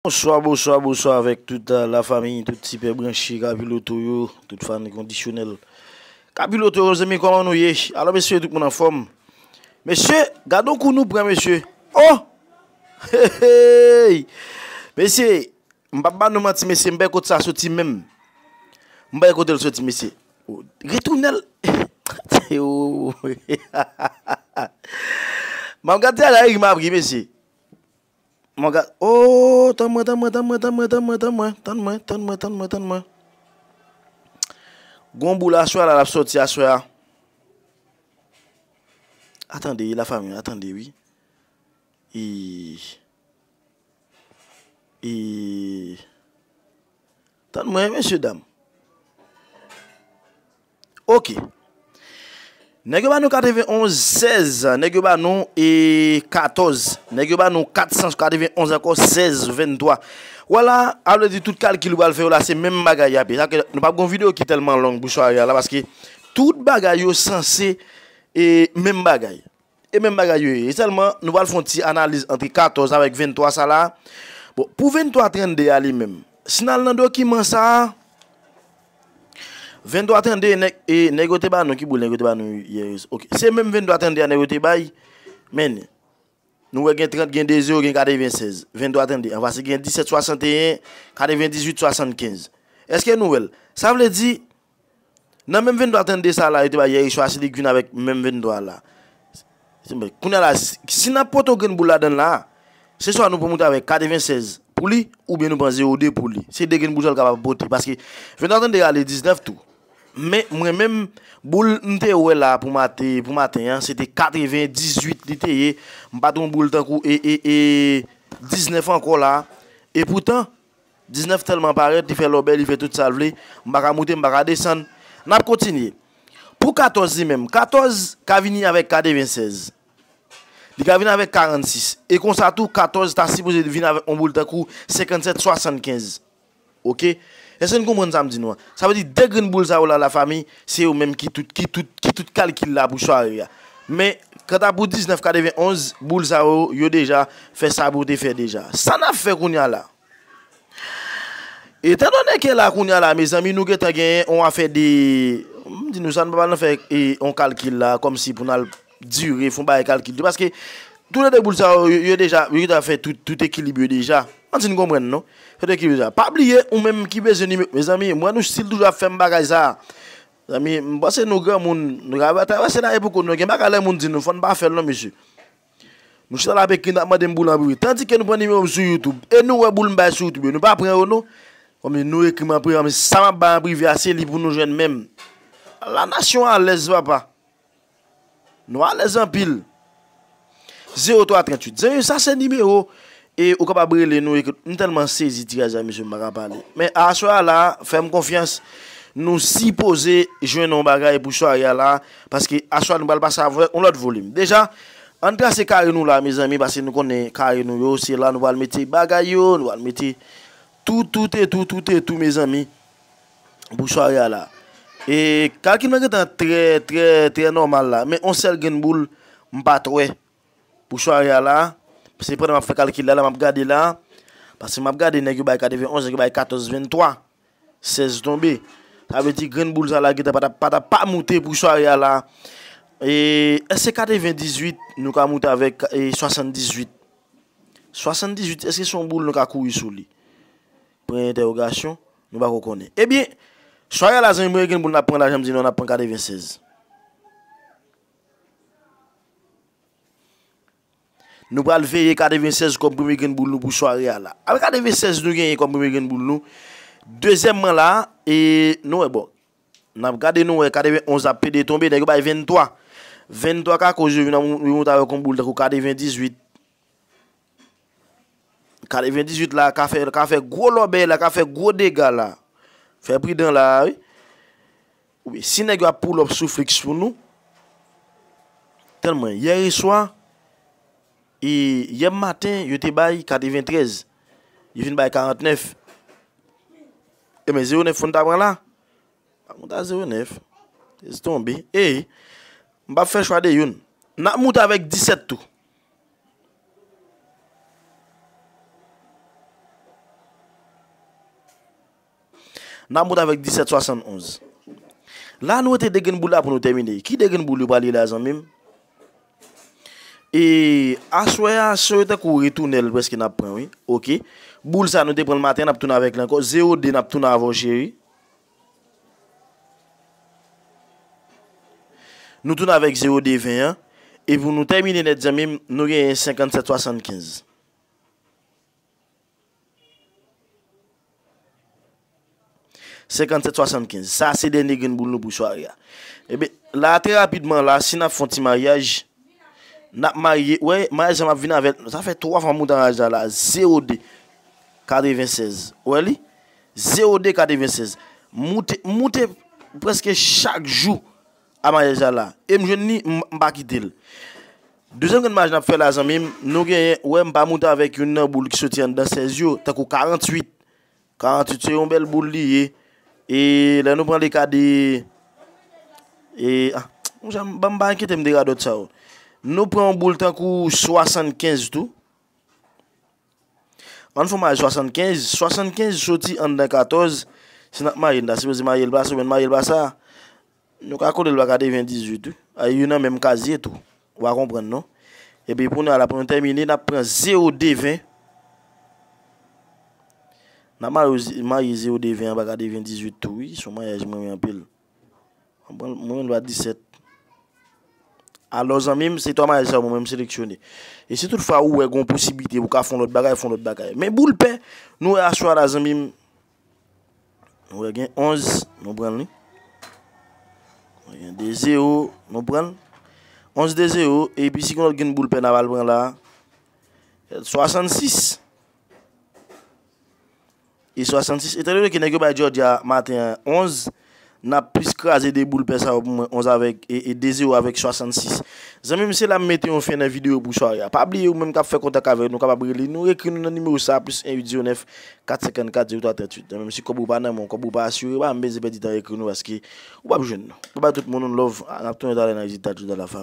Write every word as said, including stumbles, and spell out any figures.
Bonswa, bonswa, bonswa avèk tout, euh, lafanmi, tout sipè branche, Kapiloto yo, tout fan kondisyonèl Kapiloto yo, zanmi, kòman nou ye? Alò, mesye, tout moun anfòm? Mesye, gade yon kou nou pran, mesye. Oh! Hey, hey! Mesye, m p ap ba nou manti, mesye, m pa wè kote sa soti menm. M pa wè kote l soti, mesye. Oh, retounen l. Oh. M ap gade la, ri m ap ri, mesye. Mwen gad, oh, tann mwen, tann mwen, tann mwen, tann mwen, tann mwen, tann mwen, tann mwen, tann mwen, tann mwen, tann mwen. Gon boul aswè a la, l ap sòti aswè a. Atande, lafanmi, atande, wi. E, e, tann mwen, mesye dam. Ok. Nèg yo ba nou katrevenn onz sèz, nèg yo ba nou, e, katòz, nèg yo ba nou kat san katrevenn onz ankò, sèz venntwa. Vwala, a vle di tout kalkil ou pral fè yo la, se menm bagay y ap ye. Sa ke nou p ap gon videyo ki tèlman long pou sware a la, paske tout bagay yo sanse, e, menm bagay. E menm bagay yo ye. E sèlman, nou pral fè yon ti analiz ant katòz avèk venntwa sa la. Bon, pou venntwa trannde a li menm, si n al nan dokiman sa a, venntwa trannde, nèg, e, nèg yo te ba nou, ki boul nèg yo te ba nou yè? Ok. Se menm venntwa trannde a nèg yo te bay, men nou wè gen trant, gen de zewo, gen katrevennsèz. Venntwa trannde. Anfas, gen disèt swasanteyen, katrevendizuit swasannkenz. Èske nou wè l? Sa vle di, nan menm venntwa trannde sa la, yo te bay yè swa, se li k vin avèk menm venntwa la. Kounye a la, si, si n ap pote yon grenn boul ladan l la, se swa nou pran moute avèk katrevennsèz pou li, oubyen nou pran zewo de pou li. Se de grenn boul sa l kapab pote, paske venntwa trannde a ale diznèf tou. Men, mwen menm, boul m te wè la pou maten, pou maten an, se te katrevendizuit li te ye. M pa t wè yon boul tankou e, e, e, diznèf ankò la. Epoutan, diznèf tèlman parèt, li fè lòbèy, li fè tout sa l vle. M pa ka moute, m pa ka desann. N ap kontinye. Pou katòz li menm, katòz ka vini avèk katrevennsèz. Li ka vini avèk karannsis. E konsa tou, katòz ta sipoze vin avèk yon boul tankou senkannsèt swasannkenz. Ok? Èske n konprann sa m di nou an? Sa vle di de grenn boul sa yo la, lafanmi, se yo menm ki tout, ki tout, ki tout kalkil la pou sware a. Men, kanta pou diznèf katrevenn onz, boul sa yo, yo deja fè sa pou yo te fè deja. Sa n ap fè kounye a la? Etandone ke la kounye a la, mezanmi, nou gentan genyen yon afè de, m di nou sa, nou pa pral nan fè, e, yon kalkil la, kòmsi pou n al dire, fè yon bagay kalkil tou, paske tou le de boul sa yo, yo, yo deja, yo deja fè tout, tout ekilib yo deja. Ann di n konprann, non? Fè tout ekilib yo deja. Pa bliye, ou menm ki bezwen nimewo, mezanmi, mwen nou still toujou ap fè m bagay sa. Zanmi, m panse nou granmoun, nou ka travèse la epoko nou, gen bagay lè moun di nou, fò n pa fè l non, mesye. Nou chita la ap ekri, n ap mande m boul anpil. Tandike nou pran nimewo m sou YouTube. E nou wè boul m bay sou YouTube yo. Nou pa pran yo, non. Kòm nou ekri m an prive, sa m ap bay an prive a, se li pou nou jwenn menm. La nasyon alèz, papa. Nou alèz anpil. Zewo twa tranntuit. Zanmi, sa se nimewo. E ou kapab rele nou. E m tèlman sezi tiraj la, mesye, m pa ka pale. Men aswè a la, fè m konfyans. Nou sipoze jwenn yon bagay pou sware a la. Paske aswè a nou pral pase avèk yon lòt volim. Deja, ann trase kare nou la, mezanmi, paske nou konnen kare nou yo, se la nou pral mete bagay yo, nou pral mete tout, tout e tout, tout e tout, mezanmi, pou sware a la. E kalkil mwen gentan trè, trè, trè nòmal la, men yon sèl grenn boul, m pa t wè pou sware a la. Se pandan m ap fè kalkil la, la m ap gade la, paske m ap gade nèg yo bay katrevenn onz, nèg yo bay katòz venntwa. Sèz tonbe. Sa vle di grenn boul sa la gentan pa t ap, pa t ap pa moute pou sware a la. E èske katrevendizuit nou ka moute avèk, e, swasanndizuit? Swasanndizuit, èske se yon boul nou ka kouri sou li? Pwen entèwogasyon, nou pako konnen. Ebyen, sware a la, zanmi, premye grenn boul n ap pran la, jan m di nou, n ap pran katrevennsèz. Nou pral veye katrevennsèz kòm premye grenn boul nou pou sware a la. Avèk katrevennsèz nou genyen kòm premye grenn boul nou. Dezyèmman la, e nou wè, bon, n ap gade, nou wè katrevenn onz ap pede tonbe, nèg yo bay venntwa. Venntwa ka koz yo vin, yo moute avèk yon boul tankou katrevendizuit. Katrevendizuit la ka fè, ka fè gwo lòbèy la, ka fè gwo dega la. Fè pridan la, wi. Wi, si nèg yo ap pull up sou Flix pou nou, tèlman yè swa, e yè maten, yo te bay katreventrèz. Yo vin bay karantnèf. E men zewo nèf fò n ta pran la. Pa moute a zewo nèf. Lèz tonbe. E, m p ap fè chwa de youn. N ap moute avèk disèt tou. N ap moute avèk disèt swasannonz. La, nou rete de grenn boul la pou nou tèmine. Ki de grenn boul yo pral ye la, zanmi m? E aswè a, se tankou retounèl prèske n ap pran, wi. Oke. Boul sa, nou te pran l maten, n ap tounen avèk li ankò. Zewo de, n ap tounen avè w, cheri. Nou tounen avèk zewo de ven an. E pou nou tèmine nèt, zanmi m, nou genyen senkannsèt swasannkenz. Senkannsèt swasannkenz. Sa se dènye grenn boul nou pou sware a. Ebyen, la, trè rapidman la, si n ap fè yon ti maryaj, n ap marye. Wè, maryaj sa m ap vin avè l. Sa fè twa fwa m moute maryaj la la. Zewo de katrevennsèz. Ou wè li? Zewo de katrevennsèz. Moute, moute prèske chak jou a maryaj la la. E m jwenn li, m, m pa kite l. Dezyèm grenn maryaj n ap fè la, zanmi m, nou genyen, wè, m pa moute avèk youn nan boul ki soti anndan sèz yo, tankou karannwit. Karannwit se yon bèl boul li ye. E lè nou pran le ka de, e, ah, monchè, m, ban m pa enkyete m de radòt sa yo. Nou pran yon boul tankou swasannkenz tou. Ann fè yon maryaj swasannkenz. Swasannkenz soti anndan katòz. Si n ap marye, n ta sipoze marye l pa sa, oubyen marye l pa sa. Nou ka kole l pa katrevendizuit, wi. A, yo nan menm kaz ye tou. Ou pa konprann, non? Epi kounye a la, pou nou tèmine, n ap pran zewo de ven. N ap marye, marye zewo de ven an pa katrevendizuit tou, wi. Se yon maryaj mwen renmen anpil. Mwen, mwen, lwa disèt. Alò, zanmi m, se twa maryaj sa yo mwen menm seleksyone. E si toutfwa ou wè gen yon posiblite, ou ka fè yon lòt bagay, fè yon lòt bagay. Men boul pè, nou wè aswè a la, zanmi m. Nou wè gen onz, nou pran li. Gen de zewo, nou pran l. Onz de zewo, epi si gen lòt grenn boul pè n ap al pran la, swasannsis. E swasannsis, etandone ke nèg yo bay Georgia maten an onz, n ap plis kraze de boul pè sa yo pou mwen, onz avèk, e, e de zewo avèk swasannsis. Zanmi m, se la m mete yon fen nan videyo pou sware a. Pa bliye, ou menm k ap fè kontak avèk nou, kapab rele nou, ekri nou nan nimewo sa, plis en uit zewo nèf kat senkannkat zewo twa tranntuit. Zanmi m, si kòb ou pa nan men w, kòb ou pa asire, pa menm bezwen pèdi tan ekri nou, paske ou p ap jwenn nou. Babay tout moun, on love, n ap tounen talè nan Rezilta Jounal la, fam.